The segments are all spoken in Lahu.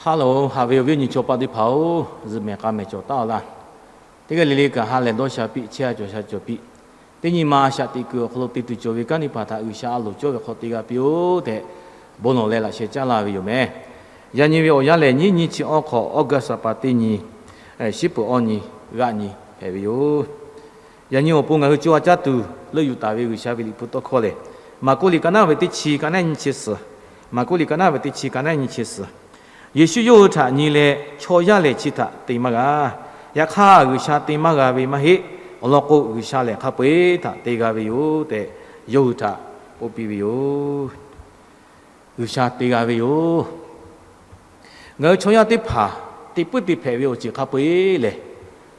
Hello, haꞈ ve awˬ viˉ awˬ nyi chaw paˆ teˇ hpaˍ-oˬ, zuhꞈ mehˍ k'a mehˍ cawˬ taˉ-aw laˇ. Teˇ g'aˇ le le kaꞈ ha lehˬ dawˇ sha piˇ, chehˇ-a cawˬ sha cawˬ piˇ. Teˇ nyi ma a shaꞈ teꞈ kuiˬ awˬ hk'aw lo te tuˬ cawˬ ve kanˉ teˇ hpaˍ htaꞈ G'uiˬsha a loˍ cawˇ ve hk'aw te g'a piˇ-oˆ tehꞈ, bon lawˬ leh laꞈ sheh caˉ laˇ ve yoˬ meh. Yaꞈ nyi ve awˬ yanˇ lehˬ, nyiˉ nyi chi awˇ hk'awꞈ August pa teˇ nyi, shiˉ peuˬ awˇ nyi, g'aˆ nyi hpehꞈ ve yoˬ. Yaꞈ nyi awˬ pon ngaˬ hui co ha caˇ tuˬ leuˆ yuˬ taˍ ve G'uiˬsha ve liꞈ hpu tawˇ hkawˇ lehˬ, Maˍkuˆ liꞈ ka naˉ ve teˇ chi ka naˉ nyi chi suhˍ, Maˍkuˆ liꞈ ka naˉ ve teˇ chi ka naˉ nyi chi suhˍ. Yeˍsuˆ yawˇ hui htaꞈ nyi leh, Chaw yaˇ lehˬ chi htaꞈ te maˇ g'a. Yaꞈ hk'aˇ, G'uiˬsha te maˇ g'a ve maˇ heˆ. Awˬ lawn k'o, G'uiˬsha lehˬ hk'a peu-eˬ htaꞈ te g'a ve yoˬ tehꞈ, yawˇ hui htaꞈ k'oˆ piˇ ve yoˬ. G'uiˬsha te g'a ve yoˬ. Ngaˬ hui chaw yaˇ teˇ hpaˍ te puiˉ te hpehꞈ ve awˬ ceuˬ hk'a peu-eˬ lehˬ,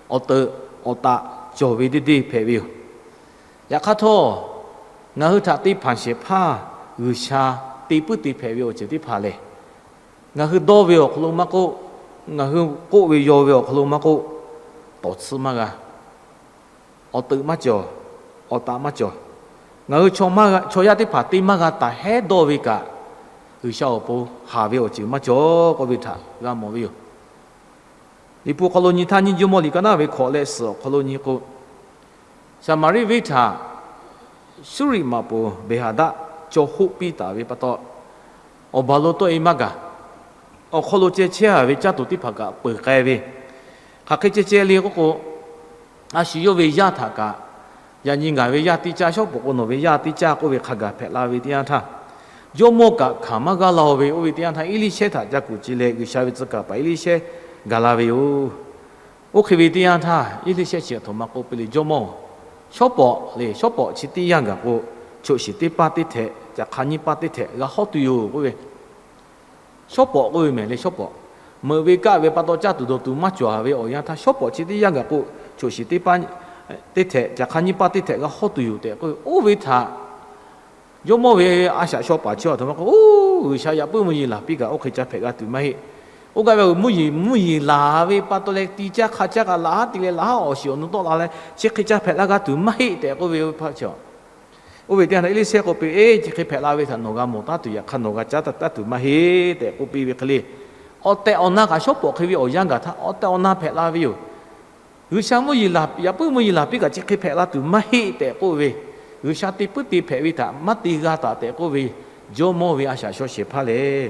awˬ teuꞈ awˬ taꞈ cawˬ ve deˇ deˇ hpehꞈ ve yoˬ. Yaꞈ hk'aˇ htawˇ, ngaˬ hui htaꞈ te hpanˍ shehˍ hpaˇ G'uiˬsha te puiˉ te hpehꞈ ve awˬ ceuˬ teˇ hpaˍ lehˬ, ngaˬ hui dawˇ ve awˬ hk'aw lo maˇ k'oˆ, ngaˬ hui k'oˆ ve yaw ve awˬ hk'aw lo maˇ k'oˆ, tawˍ tsuhˇ maˇ g'a. Awˬ teuꞈ maˇ cawˬ, awˬ taꞈ maˇ cawˬ. Ngaˬ hui chaw yaˇ teˇ hpaˍ te maˇ g'a taˍ hehˉ dawˇ ve kaꞈ, G'uiˬsha awˬ pon haˍ ve awˬ ceuˬ maˇ cawˬ k'oˆ ve htaꞈ g'a mawˬ ve yoˬ. Liꞈ hpu hk'aw lo nyi htaˇ, nyiˇ Jawˇmawˇ liꞈ ka naˉ ve hkawꞈ leh suhˍ awˬ hk'aw lo nyi k'o, Saˍmaˍriˆ venˇ htaꞈ Suˇriˆ maꞈ poˍ Beˍhaˍdaˆ caw hoˆ piˇ taˍ ve pa taw, awˬ baˬ lo tawˆ-e maˇ gaˬ. Awˬ hk'aw lo ceh chehˇ-a ve caˇ tuˬ teˇ hpaˍ kaꞈ peuˬ k'ai ve, hk'aˬ hk'e ceh ceh le k'oˆ k'o, a shu yawˇ ve yaˇ htaꞈ kaꞈ, yaꞈ nyi ngaˬ ve yaˇ teˇ caˇ, shawˉ pawˍ k'o nawˬ ve yaˇ teˇ caˇ k'oˆ ve hk'a gaˬ hpehꞈ la ve teˇ yanˇ htaˇ, jawˇmawˇ kaꞈ hkanˍ maˇ g'aˇ la-o ve oˇ ve teˇ yanˇ htaˇ, Eˇliˇshehˇ htaꞈ ca kuˬ ce leh G'uiˬsha ve tcuh kaˍ paˍ Eˇliˇshehˇ gaˬ la ve yoˬ. Oˇ hk'e ve teˇ yanˇ htaˇ, Eˇliˇshehˇ chi aˬ htoꞈ ma k'oˆ piˇ le, Jawˇmawˇ, shawˉ pawˍ le, shawˉ pawˍ chi teˇ yanˇ gaˬ k'o, choꞈ shiˍ teˇ paˇ teˇ htehꞈ, caꞈ hk'a nyiˇ paˇ teˇ htehꞈ g'a hawˉ tuˬ yoˬ k'oˆ ve. Shawˉ pawˍ k'oˆ ve mehˍ le, shawˉ pawˍ, meuꞈ ve kaˆ ve pa taw caˇ tuˬ dawˬ tuˬ maˇ cawˬ-a ve awˬ yanˇ htaˇ, shawˉ pawˍ chi teˇ yanˇ gaˬ k'o, choꞈ shiˍ teˇ paˇ teˇ htehꞈ, caꞈ hk'a nyiˇ paˇ teˇ htehꞈ g'a hawˉ tuˬ yoˬ tehꞈ k'oˆ ve. Oˇ ve htaꞈ jawˇmawˇ ve a shaꞈ shaw paˍ chi aˬ htoꞈ ma k'o, Oˇ, G'uiˬsha yaꞈ puiˉ mvuhˇ yeˬ laˬ piˇ kaꞈ oˇ hk'e ca hpehꞈ g'a tuˬ maˇ heˆ. Oˇ gaˇ ve mvuhˇ yeˬ, mvuhˇ yeˬ laˬ ve pa taw leh ti caˇ hk'a caˇ kaꞈ laꞈ haˉ ti leh laꞈ haˉ awˬ shiˍ awˬ nu tawˆ la leh chi hk'e ca hpehꞈ la g'a tuˬ maˇ heˆ tehꞈ k'oˆ ve pa chi. Oˇ ve teˇ yanˇ htaˇ Eˇliˇshehˇ k'oˆ piˇ, Eˇ, chi hk'e hpehꞈ la ve htaꞈ nawˬ g'a mawˬ taˉ tuˬ, yaꞈ hk'aˇ nawˬ g'a caˉ taˍ tuˬ maˇ heˆ tehꞈ k'oˆ piˇ ve hk'e le. Awˬ tehˬ awˬ na kaꞈ shawˉ pawˍ hk'e ve awˬ yanˇ gaˬ htaˇ awˬ tehˬ awˬ na hpehꞈ la ve yoˬ. G'uiˬsha mvuhˇ yeˬ laˬ, yaꞈ puiˉ mvuhˇ yeˬ laˬ piˇ kaꞈ chi hk'e hpehꞈ la tuˬ maˇ heˆ tehꞈ k'oˆ ve, G'uiˬsha te puiˉ te hpehꞈ ve htaꞈ maˇ te g'a taˍ tehꞈ k'oˆ ve, jawˇmawˇ ve a shaꞈ shaw shehˍ hpaˇ lehˬ,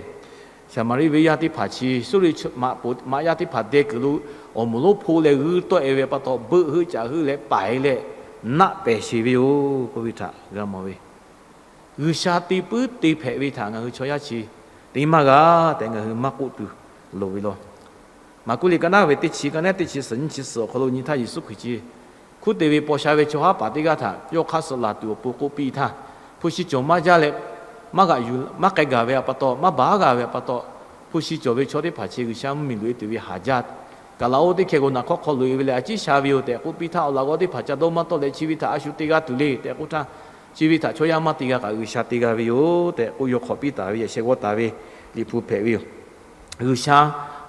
Saˍmaˍriˆ venˇ yaˇ teˇ hpaˍ chi Suˇriˆ maꞈ poˍ maꞈ yaˇ teˇ hpaˍ deh kuiˬ lo awˬ moˍ lonˉ hpoˆ leh g'uiˇ tawˆ-e ve pa taw, beuˆ heuˆ caꞈ heuˆ leh paiˍ leh naˆ pehˍ sheˍ ve yoˬ k'oˆ ve htaꞈ g'a mawˬ ve. G'uiˬsha te puiˉ te hpehꞈ ve htaꞈ ngaˬ hui chaw yaˇ chi te maˇ g'a tehꞈ ngaˬ hui maˇ k'oˆ tuˬ loˍ ve law. Maˍkuˆ liꞈ ka naˉ ve teˇ chi ka naˉ teˇ chi suhˍ nyiˇ chi suhˍ awˬ hk'aw lo nyi htaˇ, Yeˍsuˆ Hkriꞈ chi hkuˉ te ve paw sha ve chaw haˉ paˍ teˇ g'aˇ htaꞈ yawˇ hk'aˇ suh laˬ tuˬ awˬ pon k'oˆ piˇ htaˇ, hpu shi cawˬ maˇ jaˇ leh, maˇ g'aꞈ yuˬ maˇ k'ai gaˬ ve pa taw, maˇ baˬ g'a ve pa taw, hpu shi cawˬ ve chaw teˇ hpaˍ chi G'uiˬsha mvuhˇmiˬ loꞈ-e tuˬ ve haˍ jaˇ kaˬ laꞈ-oˆ teˇ hkeh k'o naꞈ hk'awˇ hk'aw loꞈ-e ve leh a ciˉ sha ve yoˬ tehꞈ k'oˆ piˇ htaˇ, awˬ laꞈ g'awˇ teˇ hpaˍ ca dawˇ maˇ tawˆ leh chi ve htaꞈ a shu te g'a tuˬ le tehꞈ k'oˆ htaˇ, chi ve htaꞈ chaw yaˇ maˇ te g'a kaꞈ G'uiˬsha te g'a ve yoˬ tehꞈ k'oˆ yaw hk'awꞈ piˇ taˍ ve yehˬ sheh g'awˇ taˍ ve Liꞈ hpu hpehꞈ ve yoˬ. G'uiˬsha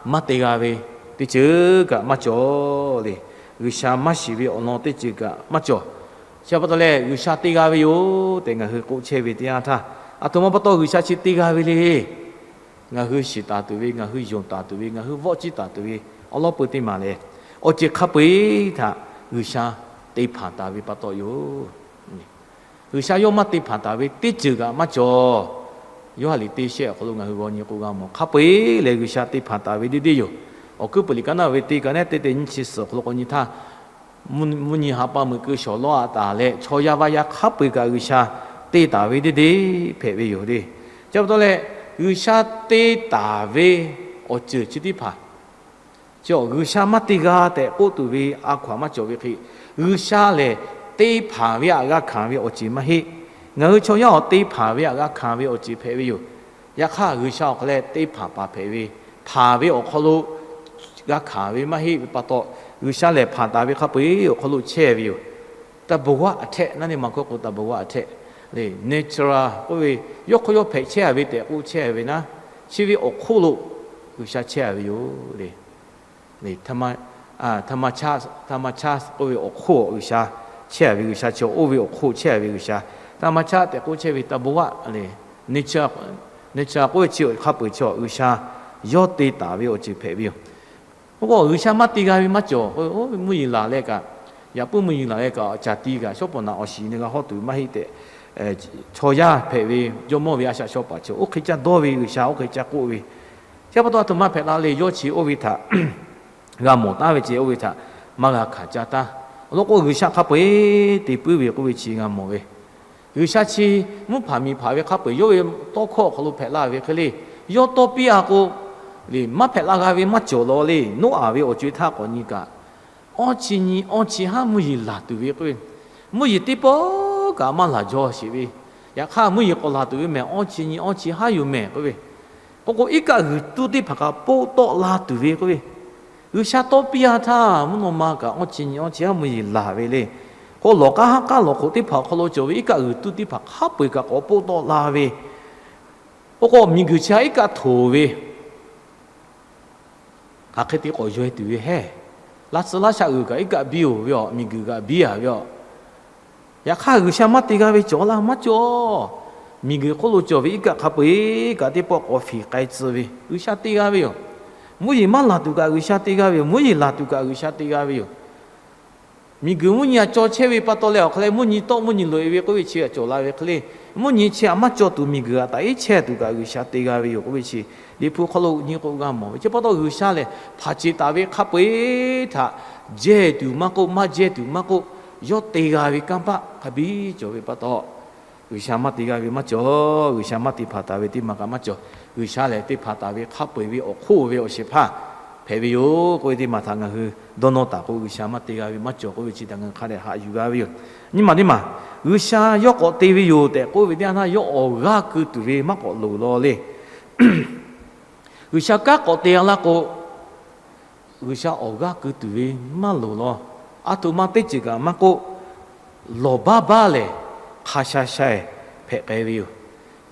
maˇ te g'a ve teˇ ceuˬ kaꞈ maˇ cawˬ le. G'uiˬsha maˇ shiˍ ve awˬ lawn teˇ ceuˬ kaꞈ maˇ cawˬ. Chi pa taw leh G'uiˬsha te g'a ve yoˬ tehꞈ ngaˬ hui k'oˆ chehˇ ve teˇ yanˇ htaˇ, aˬ htoꞈ ma pa taw G'uiˬsha chi te g'a ve le. Ngaˬ hui shiˍ taˍ tuˬ ve, ngaˬ hui yonˍ taˍ tuˬ ve, ngaˬ hui vawˆ ciˇ taˍ tuˬ ve awˬ lawn peu teˇ maˬ lehˬ, awˬ ceuˬ hk'a peu-eˬ htaꞈ G'uiˬsha te hpanˍ taˍ ve pa taw yoˬ. G'uiˬsha yawˇ maˇ te hpanˍ taˍ ve teˇ ceuˬ kaꞈ maˇ cawˬ. Yoˇhanˬ liꞈ teˇ shehˆ awˬ hk'aw lo ngaˬ hui g'aw nyi k'o g'a mawˬ, hk'a peu-eˬ lehˬ G'uiˬsha te hpanˍ taˍ ve deˇ deˇ yoˬ. Awˬ hkuiˉ puiˍ liꞈ ka naˉ ve teˇ ka naˉ teˇ teˇ nyiˇ chi suhˍ awˬ hk'aw lo k'awꞈ nyi htaˇ, mvuhˇ nyi ha pa meuꞈ keu shawˍ lawˇ-a taˍ leh, chaw yaˇ vaˇ yaˇ hk'a peu-eˬ kaꞈ G'uiˬsha te taˍ ve deˇ deˇ hpehꞈ ve yoˬ le. Chi pa taw leh, G'uiˬsha te taˍ ve awˬ ceuˬ chi teˇ hpaˍ chi G'uiˬsha maˇ te g'a tehꞈ k'oˆ tuˬ ve a hkaw-anˬ maˇ cawˬ ve hk'e, G'uiˬsha lehˬ te hpanˍ ve htaꞈ g'a hkanˍ ve awˬ ceuˬ maˇ heˆ. Ngaˬ hui chaw yaˇ awˬ te hpanˍ ve htaꞈ g'a hkanˍ ve awˬ ceuˬ hpehꞈ ve yoˬ. Yaꞈ hk'aˇ G'uiˬsha awˬ hk'aw leh te hpanˍ paˍ hpehꞈ ve, hpanˍ ve awˬ hk'aw lo g'a hkanˍ ve maˇ heˆ ve pa taw, G'uiˬsha lehˬ hpanˍ taˍ ve hk'a peu-eˬ awˬ hk'aw lo chehˇ ve yoˬ. သဘာဝအထက် naˉ neˇ maˬ hkawˇ k'o သဘာဝအထက် le, natural k'oˆ ve, yawˇ hk'aw yawˇ hpehꞈ chehˇ-a ve tehꞈ k'oˆ chehˇ ve naˉ, chi ve awˬ hk'oˆ lo G'uiˬsha chehˇ-a ve yoˬ le. ธรรมชาติ ธรรมชาติ k'oˆ ve awˬ hk'oˆ G'uiˬsha chehˇ-a ve, G'uiˬsha chi oˇ ve awˬ hk'oˆ chehˇ-a ve G'uiˬsha, ธรรมชาติ tehꞈ k'oˆ chehˇ ve သဘာဝ le, nature, nature k'oˆ ve chi hk'a peu-eˬ chi G'uiˬsha yawˇ te taˍ ve awˬ ceuˬ hpehꞈ ve yoˬ. Oˇ k'o, G'uiˬsha maˇ te g'a ve maˇ cawˬ. Oˇ, mvuhˇ yeˬ laˬ leh kaꞈ, yaꞈ puiˉ mvuhˇ yeˬ laˬ leh kaꞈ, caˬ ti kaꞈ shawˉ pawˍ naꞈ awˬ shiˍ nyi g'a hawˇ tuˬ maˇ heˆ tehꞈ, chaw yaˇ hpehꞈ ve jawˇmawˇ ve a shaꞈ shaw paˍ chi oˇ hk'e caˇ dawˇ ve, G'uiˬsha oˇ hk'e caˇ k'oˆ ve, chi pa taw a htoꞈ ma hpehꞈ la le, yawˇ chi oˇ ve htaꞈ g'a mawˬ taˉ ve ceh oˇ ve htaꞈ maˇ g'a hkanˍ caˇ taˉ. Awˬ lawn k'o, G'uiˬsha hk'a peu-eˬ te puiˉ ve k'oˆ ve chi g'a mawˬ ve, G'uiˬsha chi mvuhˇ hpaˍ miˬ hpaˍ ve hk'a peu-eˬ yawˇ ve tawˇ hkawˇ awˬ hk'aw lo hpehꞈ la ve hk'e le, yawˇ tawˇ piˇ-a k'o, le maˇ hpehꞈ la g'a ve maˇ cawˬ law le. Noˉaꞈ ve awˬ co-e htaˇ k'awꞈ nyi kaꞈ, awˇ chi nyi awˇ chi haˉ mvuhˇ yeˬ laˬ tuˬ ve k'oˆ ve, mvuhˇ yeˬ teˇ pawˆ kaꞈ maˇ laˬ jaw sheˍ ve, yaꞈ hk'aˇ mvuhˇ yeˬ k'awꞈ laˬ tuˬ ve mehˬ, awˇ chi nyi awˇ chi haˉ yoˬ mehˬ k'oˆ ve, k'o k'o iˉ kaˆ g'uiˬ tuˇ teˇ hpaˍ kaꞈ poˆ tawˆ la tuˬ ve k'oˆ ve, G'uiˬsha tawˇ piˇ-a htaˇ mvuhˇ naw ma kaꞈ awˇ chi nyi awˇ chi haˉ mvuhˇ yeˬ laˬ ve le. K'o lawˬ k'aˉ haˉ k'aˉ lawˬ hk'oꞈ teˇ hpaˍ awˬ hk'aw lo cawˬ ve iˉ kaˆ g'uiˬ tuˇ teˇ hpaˍ hk'a peu-eˬ kaꞈ k'awꞈ poˆ tawˆ la ve, oˇ k'o miˬguiˬ chi htaꞈ iˉ kaˆ htoꞈ ve, hk'aˬ hk'e te k'awꞈ yaweh tuˬ ve hehˉ. Laˇ tsuhˇ laˇ shaˆ g'uiˬ kaꞈ iˉ kaˆ biˇ-oˬ ve aˬ, miˬguiˬ kaꞈ biˇ-a ve aˬ. Yaꞈ hk'aˇ G'uiˬsha maˇ te g'a ve cawˬ laˇ maˇ cawˬ. Miˬguiˬ hk'oˆ lo cawˬ ve iˉ kaˆ hk'a peu-eˬ kaꞈ teˇ pawˆ k'awꞈ fiˍ k'ai tcuh ve G'uiˬsha te g'a ve yoˬ. Mvuhˇ yeˬ maˇ laˬ tuˬ kaꞈ G'uiˬsha te g'a ve yoˬ. Mvuhˇ yeˬ laˬ tuˬ kaꞈ G'uiˬsha te g'a ve yoˬ. Miˬguiˬ mvuhˇ nyi htaꞈ caw chehˇ ve pa taw leh awˬ hk'aw leh mvuhˇ nyi tawˆ mvuhˇ nyi loꞈ-e ve k'oˆ ve chi htaꞈ cawˬ la ve hk'e le, mvuhˇ nyi chi htaꞈ maˇ caw tuˬ miˬguiˬ htaꞈ taꞈ iˉ chehˇ tuˬ kaꞈ G'uiˬsha te g'a ve yoˬ k'oˆ ve chi, Liꞈ hpu hk'aw lo nyi k'o g'a mawˬ ve. Chi pa taw G'uiˬsha lehˬ hpanˍ ceˬ taˍ ve hk'a peu-eˬ htaꞈ jehˇ tuˬ maˇ k'oˆ, maˇ jehˇ tuˬ maˇ k'oˆ, yawˇ te g'a ve kanˇ paˆ hk'a biˇ cawˬ ve pa taw, G'uiˬsha maˇ te g'a ve maˇ cawˬ. G'uiˬsha maˇ te hpanˍ taˍ ve teˇ maˬ kaꞈ maˇ cawˬ. G'uiˬsha lehˬ te hpanˍ taˍ ve hk'a peu-eˬ ve awˬ hk'oˆ ve awˬ shehˍ hpaˇ hpehꞈ ve yoˬ k'oˆ ve teˇ maˬ htaꞈ ngaˬ hui dawˇ nawˇ taˍ k'o, G'uiˬsha maˇ te g'a ve maˇ cawˬ k'oˆ ve chi htaꞈ ngaˬ hui hk'a dehꞈ haꞈ yuˬ g'a ve yoˬ. Nyiˇ maˬ teˇ maˬ, G'uiˬsha yawˇ k'awꞈ te ve yoˬ tehꞈ k'oˆ ve teˇ yanˇ htaˇ yawˇ awˬ g'aˇ keu tuˬ ve maˇ k'awꞈ loˍ law le. G'uiˬsha kanˉ k'awꞈ te-a laˇ k'o, G'uiˬsha awˬ g'aˇ keu tuˬ ve maˇ loˍ law. A htoꞈ ma teˇ ceuˬ kaꞈ maˇ k'oˆ, lawˬ baˇ baˇ lehˬ hk'a sha sha-eˬ hpehꞈ k'ai ve yoˬ.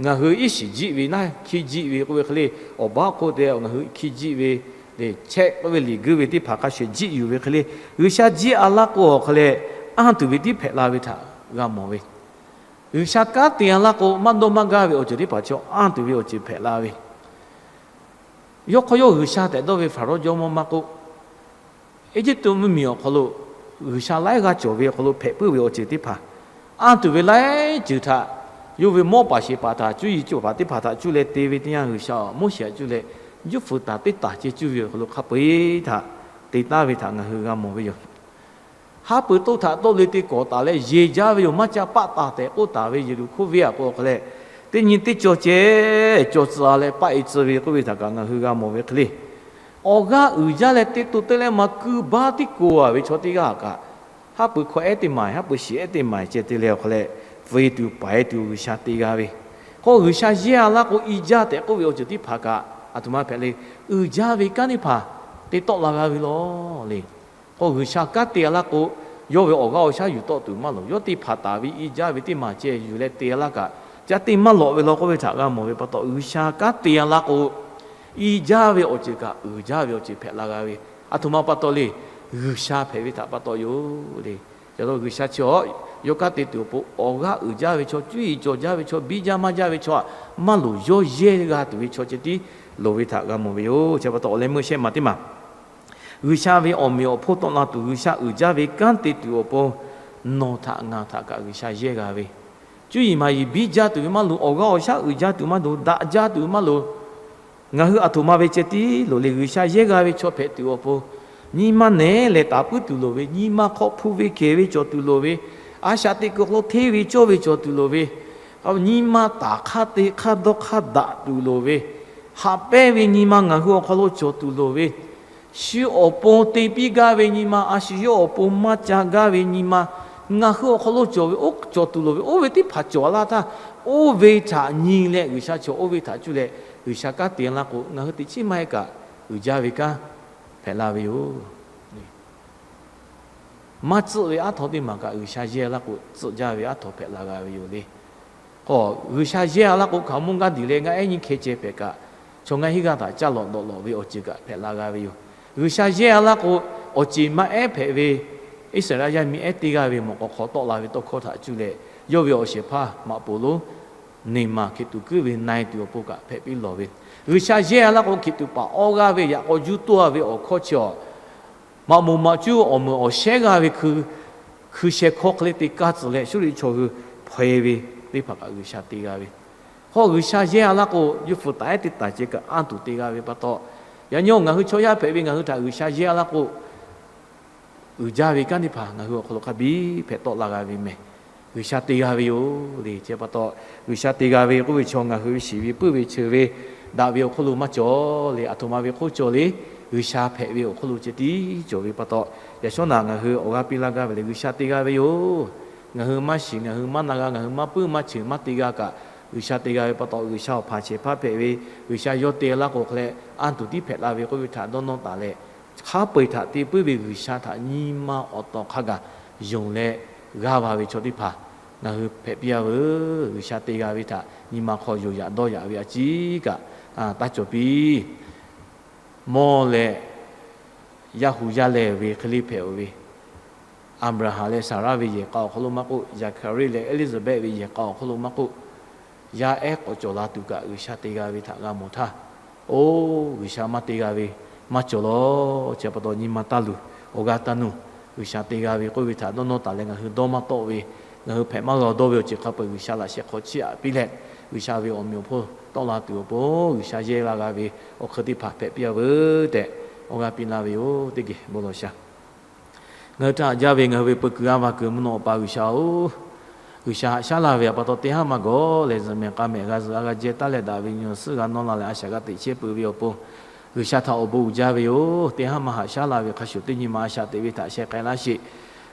Ngaˬ hui iˉ shiˍ jiˆ ve naˇ hkiˇ jiˆ ve k'oˆ ve hk'e le, awˬ baˆ hk'oˆ te ngaˬ hui hkiˇ jiˆ ve, chehˆ k'oˆ ve liꞈ guiˇ ve teˇ hpaˍ hk'a shuˍ jiˆ yuˬ ve hk'e le, G'uiˬsha jiˆ-a laˇ k'o awˬ hk'aw leh anˇ tuˬ ve tiˉ hpehꞈ la ve htaꞈ g'a mawˬ ve. G'uiˬsha kanˉ te-a laˇ k'o maˇ dawˇ maˇ gaˇ ve awˬ ceuˬ teˇ hpaˍ chaw anˇ tuˬ ve awˬ ceuˬ hpehꞈ la ve Yawˇ hk'aw yawˇ G'uiˬsha tehꞈ dawˇ ve Hpaˍrawˇ jawˇmawˇ maˇ k'oˆ, Eˇjiˇtuꞈ mvuhˇmiˬ awˬ hk'aw lo G'uiˬsha laiˉ g'aˇ cawˬ ve awˬ hk'aw lo hpehꞈ puiˉ ve awˬ ceuˬ teˇ hpaˍ, anˇ tuˬ ve laiˉ ceuˬ htaꞈ yawˇ ve mawˇ paˍ sheˍ paˍ htaꞈ cuˇ yiˍ cawˬ paˍ teˇ hpaˍ htaꞈ cuˇ leh te ve teˇ yanˇ, G'uiˬsha Moˉseˍ htaꞈ cuˇ leh juˇ fuiˍ taˍ teˇ taˍ ceh cuˇ ve awˬ hk'aw lo hk'a peu-eˬ htaꞈ te taˍ ve htaꞈ ngaˬ hui g'a mawˬ ve yoˬ. Haˉ pui toˇ htaꞈ tawˆ le te kawˍ taˍ leh yeˬ jaˇ ve yoˬ. Maˇ ca paˆ taˍ tehꞈ k'oˆ taˍ ve Yeˍriˆhkoˇ venˇ aꞈ k'o hk'a leh, teˇ nyi teˇ cawˬ ceh cawˬ tcuh-a leh paˆ-e tcuh ve k'oˆ ve htaꞈ kaꞈ ngaˬ hui g'a mawˬ ve hk'e le. Awˬ g'aˇ uiˍ jaˇ leh teˇ to teˇ leh ma kuiˇ baˇ tiˉ ko-a ve chaw teˇ g'aˇ kaꞈ, haˉ pui hkawˇ ehˉ teˇ maˬ, haˉ pui shiˍ ehˉ teˇ maˬ ceh te leh awˬ hk'aw leh, feu tuˬ paiˍ tuˬ G'uiˬsha te g'a ve, k'o G'uiˬsha yehˇ-a laˇ k'o i jaˇ tehꞈ k'oˆ ve awˬ ceuˬ teˇ hpaˍ kaꞈ, aˬ htoꞈ ma hpehꞈ le, uiˍ jaˇ ve kanˉ teˇ hpaˍ te tawˆ la g'a ve law le. K'o G'uiˬsha kanˉ te-a laˇ k'o, yawˇ ve awˬ g'aˇ awˬ shaˉ yuˬ tawˆ tuˬ maˇ loˍ. Yawˇ teˇ hpaˍ taˍ ve i jaˇ ve teˇ maˬ ceh yuˬ leh te-a laˇ kaꞈ, ca teˇ maˇ lawꞈ ve law k'oˆ ve htaꞈ g'a mawˬ ve pa taw, G'uiˬsha kanˉ te-a laˇ k'o, i jaˇ ve awˬ ceuˬ kaꞈ uiˍ jaˇ ve awˬ ceuˬ hpehꞈ la g'a ve, aˬ htoꞈ ma pa taw le, G'uiˬsha hpehꞈ ve htaꞈ pa taw yoˬ le. Ca lo G'uiˬsha chi awˬ yawˇ kanˉ te tuˬ awˬ pon awˬ g'aˇ uiˍ jaˇ ve chaw, cuˇ yiˍ cawˬ jaˇ ve chaw, biˇ jaˇ maˇ jaˇ ve chaw htaꞈ maˇ loˍ, yawˇ yehˇ g'a tuˬ ve chaw ceh tiˉ loˍ ve htaꞈ g'a mawˬ ve yoˬ. Chi pa taw awˬ leh meuˇ shehˆ maˬ teˇ maˬ G'uiˬsha ve awˬ meꞈ awˬ hponˇ tawˆ la tuˬ, G'uiˬsha uiˍ jaˇ ve kanˉ te tuˬ awˬ pon, nawˬ htaꞈ ngaˬ htaꞈ kaꞈ G'uiˬsha yehˇ g'a ve, cuˇ yiˍ maˍ yiˍ biˇ jaˇ tuˬ ve maˇ loˍ, awˬ g'aˇ awˬ shaˉ uiˍ jaˇ tuˬ maˇ loˍ, daꞈ jaˇ tuˬ ve maˇ loˍ, ngaˬ hui aˬ htoꞈ ma ve ceh tiˉ loˍ le. G'uiˬsha yehˇ g'a ve chaw hpehꞈ tuˬ awˬ pon, nyi ma nehˉ lehˬ taˍ puiˉ tuˬ loˍ ve, nyi ma hk'aw hpu ve kehˬ ve cawˬ tuˬ loˍ ve, a shaꞈ teꞈ kuiˬ hk'aw lo hteˇ ve cawˇ ve cawˬ tuˬ loˍ ve, nyi ma taˍ hk'aˇ te hk'aˇ dawˇ hk'aˇ daꞈ tuˬ loˍ ve, haꞈ pehnˇ ve nyi ma ngaˬ hui awˬ hk'aw lo cawˬ tuˬ loˍ ve, shu awˬ pon te piˇ gaˇ ve nyi ma, a shu yawˇ awˬ pon maˇ ca gaˇ ve nyi ma, ngaˬ hui awˬ hk'aw lo cawˬ ve, oˇ cawˬ tuˬ loˍ ve, oˇ ve teˇ hpaˍ cawˬ laˇ htaˇ, oˇ ve htaꞈ nyi leh G'uiˬsha chaw oˇ ve htaꞈ cuˇ leh G'uiˬsha kanˉ te laˇ k'o, ngaˬ hui teꞈ chiˉ maˇ heˆ kaꞈ uiˍ jaˇ ve kanˉ hpehꞈ la ve yoˬ. Maˇ tcuhˆ ve aˉ htaw teˇ maˬ kaꞈ G'uiˬsha yehˇ laˇ k'o, tcuhˆ jaˇ ve aˉ htaw hpehꞈ la g'a ve yoˬ le. K'o, G'uiˬsha yehˇ-a laˇ k'o, hkaoˍmonˇ g'aˇ diˬ leh ngaˆ ehˉ nyiˇ hkeh ceh hpehꞈ kaꞈ, chaw ngaˇ hinˉ g'aˇ htaꞈ caˇ lawꞈ dawꞈ lawꞈ ve awˬ ceuˬ kaꞈ hpehꞈ la g'a ve yoˬ. G'uiˬsha yehˇ-a laˇ k'o, awˬ ceˬ maˇ ehˉ hpehꞈ ve Iˉsaˍreˍlaˆ yaˇ miˇ ehˉ teˇ g'aˇ ve mawꞈ k'aw hk'aw tawˆ la ve tawˇ hkawˇ htaꞈ cuˇ leh, yawˇ ve awˬ shehˍ hpaˇ maꞈ poˍ lonˉ neˬ maˬ hkiˬ tuˬ kuiˉ ve na e tuˬ awˬ pon kaꞈ hpehꞈ piˇ lawˬ ve, G'uiˬsha yehˇ a laˇ k'o, hkiˬ tuˬ paˍ awˇ g'aˇ ve yaꞈ k'aw juˇ toˇ a ve awˬ hkawˇ chi awˬ maꞈ moˍ maꞈ cuˉ awˬ meunˍ awˬ shehˉ g'aˇ ve hkui, hkui sheh hkawˇ hk'e le te kaˇ tcuh leh, Suˇriˆ chaw hui hpaw e ve teˇ hpaˍ kaꞈ G'uiˬsha te g'a ve. Hk'aw G'uiˬsha yehˇ a laˇ k'o, yawˇ hpu taˍ ehˉ teˇ taˍ ceh kaꞈ anˇ tuˬ te g'a ve pa taw, yaꞈ nyi ngaˬ hui chaw yaˇ hpehꞈ ve ngaˬ hui htaꞈ G'uiˬsha yehˇ a laˇ k'o, uiˍ jaˇ ve kanˉ teˇ hpaˍ ngaˬ hui awˬ hk'aw lo hk'a biˇ hpehꞈ tawˆ la g'a ve mehˬ. G'uiˬsha te g'a ve yoˬ le. Chi pa taw, G'uiˬsha te g'a ve k'oˆ ve chaw ngaˬ hui ve shiˍ ve puiˉ ve cheuˬ ve daꞈ ve awˬ hk'oˆ lo maˇ cawˬ le, aˬ htoꞈ ma ve hk'oˆ cawˬ le, G'uiˬsha hpehꞈ ve awˬ hk'oˆ lo ceh tiˉ cawˬ ve pa taw, yaꞈ shawˉ naꞈ ngaˬ hui awˬ g'aˇ piˇ laˇ gaˇ ve lehˬ, G'uiˬsha te g'a ve yoˬ. Ngaˬ hui maˇ shiˍ, ngaˬ hui maˇ na g'a, ngaˬ hui maˇ puiˉ maˇ cheuˬ maˇ te g'a kaꞈ, G'uiˬsha te g'a ve pa taw, G'uiˬsha awˬ hpanˍ shehˍ hpaˇ hpehꞈ ve, G'uiˬsha yawˇ te laˇ k'o hk'e leh anˇ tuˬ tiˉ hpehꞈ la ve k'oˆ ve htaꞈ dawˇ nawˇ taˍ leh, hk'a peu-eˬ htaꞈ te puiˉ ve G'uiˬsha htaꞈ nyi ma awˬ tawˍ hk'a gaˬ yonˍ leh g'aˇ va ve chaw teˇ hpaˍ ngaˬ hui hpehꞈ piˇ a veuˬ. G'uiˬsha te g'a ve htaꞈ nyi ma hk'aw yonˍ yaꞈ dawˇ yaꞈ ve a ciˉ kaꞈ taˇ cawˬ piˇ. Mawˇ leh yaˇ hu yaˇ lehˬ ve hk'e le hpehꞈ-oˬ ve, Aˍbraˍhanˍ leh Saˍraˆ ve yehˬ k'a awˬ hk'aw lo maˇ k'oˆ, Zaˍhkaˍriˆ leh Eˇliˇsaˍbehˆ ve yehˬ k'a awˬ hk'aw lo maˇ k'oˆ, yaˇ ehˉ k'awꞈ cawˬ la tuˬ kaꞈ G'uiˬsha te g'a ve htaꞈ g'a mawˬ htaˇ, oˇ G'uiˬsha maˇ te g'a ve maˇ cawˬ lawˬ. Chi pa taw nyi ma taˇ luˬ, awˬ g'aˇ taˇ nuˇ. G'uiˬsha te g'a ve k'oˆ ve htaꞈ dawˇ nawˇ taˍ leh ngaˬ hui dawˇ maˇ tawˆ ve, ngaˬ hui hpehꞈ maˇ g'a dawˇ ve awˬ ceuˬ hk'a peu-eˬ G'uiˬsha laꞈ sheh hk'aw chiˇ aꞈ piˇ leh, G'uiˬsha ve awˬ meꞈ awˬ hponˇ tawˆ la tuˬ awˬ pon G'uiˬsha yehˇ la g'a ve awˬ hk'eun teˇ hpaˍ hpehꞈ piˇ a veuˬ tehꞈ awˬ g'aˇ piˇ laˇ ve yoˬ. Teˇ geh bon lawˬ sha. Ngaˬ hui htaꞈ jaˇ ve ngaˬ hui ve peu kuiˬ g'aˇ va kuiˬ mvuhˇ naw awˬ pa G'uiˬsha-oˬ, G'uiˬsha haꞈ shaˉ laˇ ve pa taw teˇ haˉ maˇ gawˬ leh zuhꞈ mehˬ k'a mehˬ g'a zuhꞈ a g'a jehˇ taˉ leh daꞈ ve nyi awˬ suhˉ g'a nawˇ la leh a shaꞈ g'a teꞈ chehˇ peuˬ ve awˬ pon, G'uiˬsha htaꞈ awˬ bon uiˍ jaˇ ve yoˬ. Teˇ haˉ maˇ haꞈ shaˉ laˇ ve hk'a shuˍ teˇ nyi ma a shaꞈ teꞈ ve htaꞈ sheh k'ai laˇ sheˍ.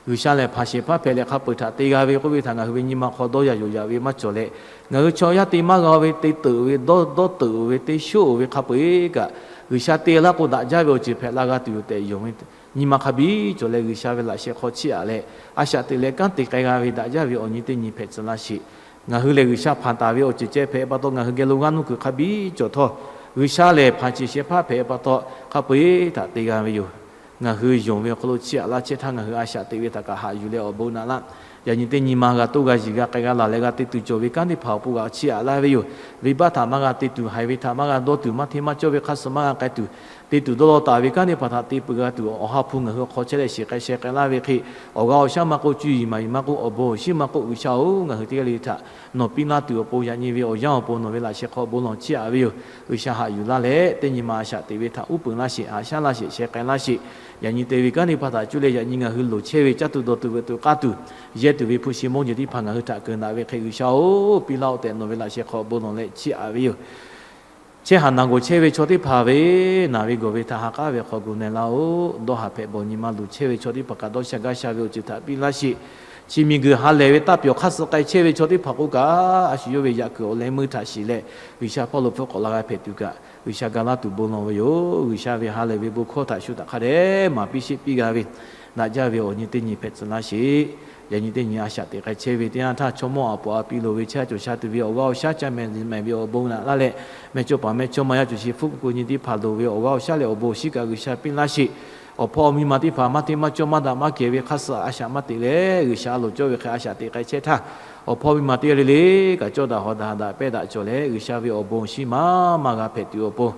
G'uiˬsha lehˬ hpanˍ shehˍ hpaˇ hpehꞈ leh hk'a peu-eˬ htaꞈ te g'a ve k'oˆ ve htaꞈ ngaˬ hui ve nyi ma hk'aw dawˇ yaꞈ yonˍ yaꞈ ve maˇ cawˬ leh, ngaˬ hui chaw yaˇ te maˇ g'a ve, te teuꞈ ve, dawˇ dawˇ teuꞈ ve, te shoˆ-oˬ ve hk'a peu-eˬ kaꞈ, G'uiˬsha te laˇ k'o daꞈ jaˇ ve awˬ ceuˬ hpehꞈ la g'a tuˬ yoˬ tehꞈ yonˍ ve nyi ma hk'a biˇ cawˬ leh, G'uiˬsha ve laꞈ sheh hk'aw chiˇ aꞈ leh, a shaꞈ teꞈ leh kanˉ te k'ai g'a ve daꞈ jaˇ ve awˬ nyi teˇ nyi hpehꞈ tcuh laˇ sheˍ. Ngaˬ hui lehˬ G'uiˬsha hpanˍ taˍ ve awˬ ceuˬ ceh hpehꞈ pa taw, ngaˬ hui geh lo g'aˇ nuˇ kuiˬ hk'a biˇ cawˬ htawˇ, G'uiˬsha lehˬ hpanˍ shehˍ hpaˇ hpehꞈ pa taw, hk'a peu-eˬ htaꞈ te g'a ve yoˬ. Ngaˬ hui yonˍ ve awˬ hk'aw lo chiˇ aꞈ laˇ chehˇ htaˇ, ngaˬ hui a shaꞈ teꞈ ve htaꞈ kaꞈ haꞈ yuˬ leh awˬ bon naꞈ laˇ. Yaꞈ nyi teˇ nyi ma g'a toˇ g'a yiˬ g'a k'ai g'a laˬ leh g'a te tuˬ cawˬ ve kanˉ teˇ hpaˍ awˬ pon g'a chiˇ aꞈ laˇ ve yoˬ. Venˇbaˆ htaꞈ maˇ g'a te tuˬ, haiˬ ve htaꞈ maˇ g'a dawˇ tuˬ, maˇ hteˇ maˇ cawˇ ve hk'a suh maˇ g'a k'ai tuˬ, te tuˬ dawˇ law taˍ ve kanˉ teˇ hpaˍ htaꞈ te peuˬ g'a tuˬ, Awˬ ha hpu ngaˬ hui awˬ hk'aw chehˇ leh shiˍ k'ai sheh k'ai laˇ ve hk'e, awˬ g'aˇ awˬ shaˉ maˇ k'oˆ, cuˇ yiˍ maˍ yiˍ maˇ k'oˆ, awˬ bon awˬ shinˉ maˇ k'oˆ, G'uiˬsha-oˬ, ngaˬ hui teˇ g'aˇ le le htaꞈ nawˬ piˇ laˇ tuˬ awˬ pon, yaꞈ nyi ve awˬ yanˇ awˬ pon nawˬ ve laꞈ sheh hk'aw bon lawˬ chiˇ aꞈ ve yoˬ. G'uiˬsha haꞈ yuˬ laˇ leh teˇ nyi ma a shaꞈ teꞈ ve htaꞈ uˉ peunˍ laˇ sheˍ, haꞈ shaˉ laˇ sheˍ, sheh k'ai laˇ sheˍ. Yaꞈ nyi te ve kanˉ teˇ hpaˍ htaꞈ cuˇ leh yaꞈ nyi ngaˬ hui loˍ chehˇ ve caˇ tuˬ dawˬ tuˬ veuꞈ tuˬ k'aˇ tuˬ, yehˇ tuˬ ve hpu shi mawˇ jeˬ teˇ hpaˍ ngaˬ hui htaꞈ keunˍ daꞈ ve hk'e, G'uiˬsha-oˬ, piˇ laˇ-oˆ tehꞈ nawˬ ve laꞈ sheh hk'aw bon lawˬ leh chiˇ aꞈ ve yoˬ. Chehˇ haˍ naˬ gawˬ chehˇ ve chaw teˇ hpaˍ ve naˬ ve gawˬ ve htaꞈ ha k'aˉ ve hk'aw gu na-e laˇ-oˆ. Dawˇ haˍ hpehꞈ bawˬ nyi ma luˬ chehˇ ve chaw teˇ hpaˍ kaꞈ dawˇ sha gaˇ sha ve awˬ ceuˬ htaꞈ piˇ laˇ sheˍ. Chi miˬguiˬ ha lehˬ ve taˇ pyawˬ hk'aˇ suh k'ai chehˇ ve chaw teˇ hpaˍ k'oˆ kaꞈ, a shu yawˇ ve yaꞈ kuiˬ awˬ leh meuˇ htaꞈ shiˍ leh, G'uiˬsha hpawˇ lo hpfuhˇ k'awꞈ la g'a hpehꞈ tuˬ kaꞈ, G'uiˬsha ga laˇ tuˬ bon lawˬ ve yoˬ. G'uiˬsha ve ha lehˬ ve bon hkawˇ htaꞈ shu htaꞈ hk'a dehꞈ maˍ piˇ sheˆ piˇ g'a ve, daꞈ jaˇ ve awˬ nyi teˇ nyi hpehꞈ tcuh laˇ sheˍ. Yaꞈ nyi teˇ nyi a shaꞈ teꞈ k'ai chehˇ ve teˇ yanˇ htaˇ, chaw mawˇ aꞈ poꞈ aꞈ piˇ loˍ ve chehˇ cawˬ sha tuˬ ve awˬ g'aˇ awˬ shaˉ ca mehˍ mehˍ ve awˬ bon naꞈ laˇ leh, mehˇ cawˇ paˍ mehˇ cawˇ ma yaˇ cawˬ shi hpfuhˆ ku ku nyi teˇ hpaˍ loˍ ve awˬ g'aˇ awˬ shaˉ leh awˬ bon awˬ shinˉ kaꞈ G'uiˬsha piˇ laˇ sheˍ. Awˬ hpawˇ awˬ miˇ ma teˇ hpaˍ maˇ hteˇ maˇ cawˇ maˇ daꞈ maˇ kehˬ ve hk'aˇ suh a shaꞈ maˇ teꞈ leh, G'uiˬsha a loˍ cawˇ ve hk'e a shaꞈ teꞈ k'ai chehˇ htaˇ, awˬ hpawˇ miˇ ma teˇ g'aˇ le le kaꞈ cawˇ daꞈ hawˍ daꞈ ha daꞈ pehˇ daꞈ cawˬ leh, G'uiˬsha ve awˬ bon awˬ shinˉ maˇ maˇ g'a hpehꞈ tuˬ awˬ pon,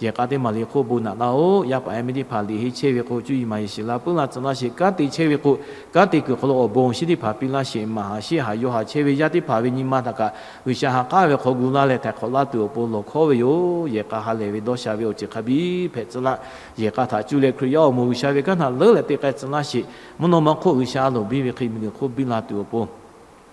yehˬ k'a teˇ maˬ le hk'oˆ bon naꞈ laˇ-oˆ. Yaˇ paˍ yaˇ miˇ teˇ hpaˍ liꞈ henˇ chehˇ ve k'o, cuˇ yiˍ maˍ yiˍ shiˍ la puiˉ laˇ tcuh laˇ sheˍ. Kanˉ te chehˇ ve k'o, kanˉ te kuiˬ hk'aw lo awˬ bon awˬ shinˉ teˇ hpaˍ piˇ laˇ sheˍ. Maˍ haˍ shiˉ haˍ yaw haˍ chehˇ ve yaˇ teˇ hpaˍ ve nyi ma htaꞈ kaꞈ G'uiˬsha ha k'aˉ ve hk'aw gu laˇ leh htaiˍ hk'awꞈ laˇ tuˬ awˬ pon lawˬ hkawˉ ve yoˬ. Yehˬ k'a ha lehˬ ve dawˇ sha ve awˬ ceuˬ hk'a biˇ hpehꞈ tcuh laˇ. Yehˬ k'a htaꞈ cuˇ leh Hkriꞈ yaˇ awˬ moˍ G'uiˬsha ve kanˉ htaꞈ leuˉ leh te k'ai tcuh laˇ sheˍ. Mvuhˇ naw ma hk'oˆ G'uiˬsha a loˍ biˇ ve hk'e miˬguiˬ hk'oˆ biˇ la tuˬ awˬ pon,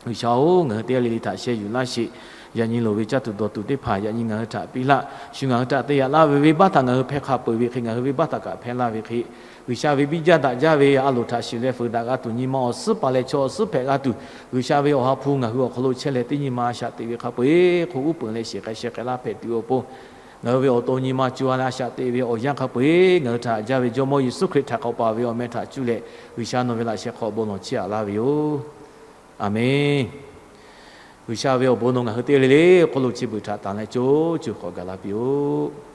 G'uiˬsha-oˬ, ngaˬ hui teˇ g'aˇ le le htaꞈ sheh yuˬ laˇ sheˍ. Yaꞈ nyi loˍ ve caˇ tuˬ dawˬ tuˬ teˇ hpaˍ yaꞈ nyi ngaˬ hui htaꞈ piˇ laˇ. Shu ngaˬ hui htaꞈ te yaꞈ laˇ ve venˇbaˆ htaꞈ ngaˬ hui hpehˇ hk'a peu-eˬ ve hk'e, ngaˬ hui venˇbaˆ htaꞈ kaꞈ hpehˇ laˇ ve hk'e, G'uiˬsha ve biˇ jaˇ daꞈ jaˇ ve a loˍ htaꞈ shiˍ leh feuˍ daꞈ g'a tuˬ, nyi ma awˬ suhˉ paˍ leh chaw awˬ suhˉ hpehꞈ g'a tuˬ, G'uiˬsha ve awˬ ha hpu ngaˬ hui awˬ hk'aw lo chehˇ leh teˇ nyi ma a shaꞈ teꞈ ve hk'a peu-eˬ hk'oˆ uˉ peunˍ leh shiˍ k'ai sheh k'ai laˇ hpehꞈ tuˬ awˬ pon, ngaˬ hui ve awˬ to nyi ma co-a leh a shaꞈ teꞈ ve awˬ yanˇ hk'a peu-eˬ ngaˬ hui htaꞈ jaˇ ve Jawˇmawˇ Yeˍsuˆ Hkriꞈ htaꞈ k'awꞈ paˍ ve awˬ meh htaꞈ cuˇ leh G'uiˬsha nawˬ ve laꞈ sheh hk'aw bon lawˬ chiˇ aꞈ laˇ ve yoˬ. Aˬmenˍ. G'uiˬsha ve awˬ bon nawˬ ngaˬ hui teˇ g'aˇ le le hk'oˆ lo chi beuꞈ htaꞈ tanˍ leh co co k'awꞈ gaˬ la piˇ-oˆ.